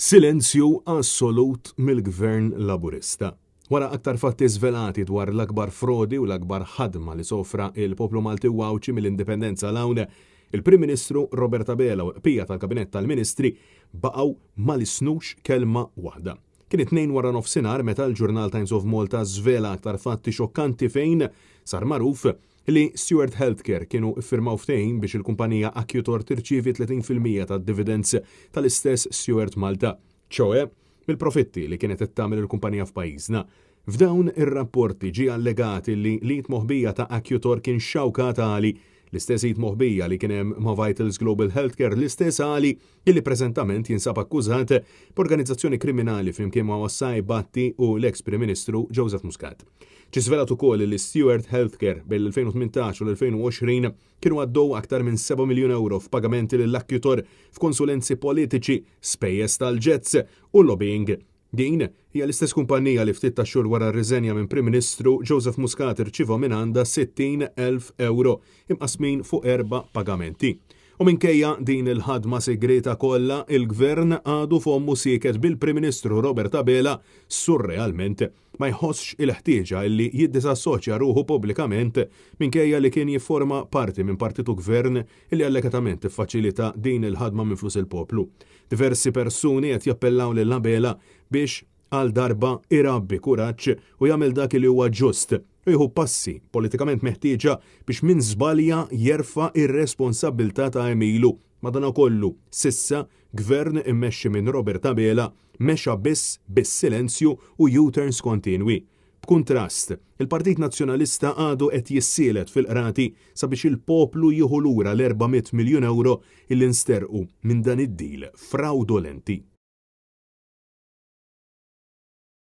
Silenzju assolut mill-Gvern Laburista. Wara aktar fatti żvelati dwar l-akbar frodi u l-akbar ħadma li sofra il-poplu Malti u Għawdxi mill-Indipendenza 'l hawn, il-Prim Ministru Robert Abela u l-qpija tal-Kabinett tal-Ministri baqgħu ma lissnux kelma waħda. Kien it-Tnejn wara nofsinhar meta l-ġurnal Times of Malta żvela aktar fatti xokkanti fejn sar magħruf li Steward Healthcare kienu ffirmaw ftehim biex il-kumpanija Accutor tirċievi 30% tad-dividends tal-istess Steward Malta, ċoe mill-profitti li kienet qed tagħmel il-kumpanija f'pajjiżna. F'dawn ir-rapporti ġie allegat li l-id moħbija ta' Accutor kien Shaukat Ali, l-istess id moħbija li kien hemm ma' Vitals Global Healthcare, l-istess Ali illi preżentament jinsab akkużat b'organizzazzjoni kriminali flimkien ma' Wassai Bhatti u l-eks Prim Ministru Joseph Muscat. Ġie żvelat ukoll li Steward Healthcare bejn l-2018 u l-2020 kienu għaddew aktar minn 7 miljun ewro f'pagamenti lil Accutor f'konsulenzi politiċi, spejjeż tal-jets u lobbying. Din hija l-istess kumpannija li ftit tax-xhur wara r-riżenja minn Prim Ministru, Joseph Muscat irċieva mingħandha 60,000 ewro imqassmin fuq erba' pagamenti. U minkejja din il-ħadma sigrieta kollha, il-Gvern għadu fommu sieket bil-Prim Ministru Robert Abela surrealment ma jħossx il-ħtieġa illi jiddisassoċja ruħu pubblikament minkejja li kien jifforma parti minn partit u gvern illi allegatament iffaċilita din il-ħadma minn flus il-poplu. Diversi persuni qed jappellaw lil Abela biex għal darba irabbi kuraġġ u jagħmel dak li huwa ġust u jieħu passi politikament meħtieġa biex min żbalja jerfa' ir-responsabbiltà ta' għemilu. Madanakollu, s'issa, gvern immexxi minn Robert Abela mexa biss bis-silenzju u U-turns kontinwi. B'kuntrast, il-Partit Nazzjonalista għadu qed jissielet fil-qrati sabiex il-poplu jieħu lura l-400 miljun ewro illi nsterqu minn dan id-deal frawdolenti.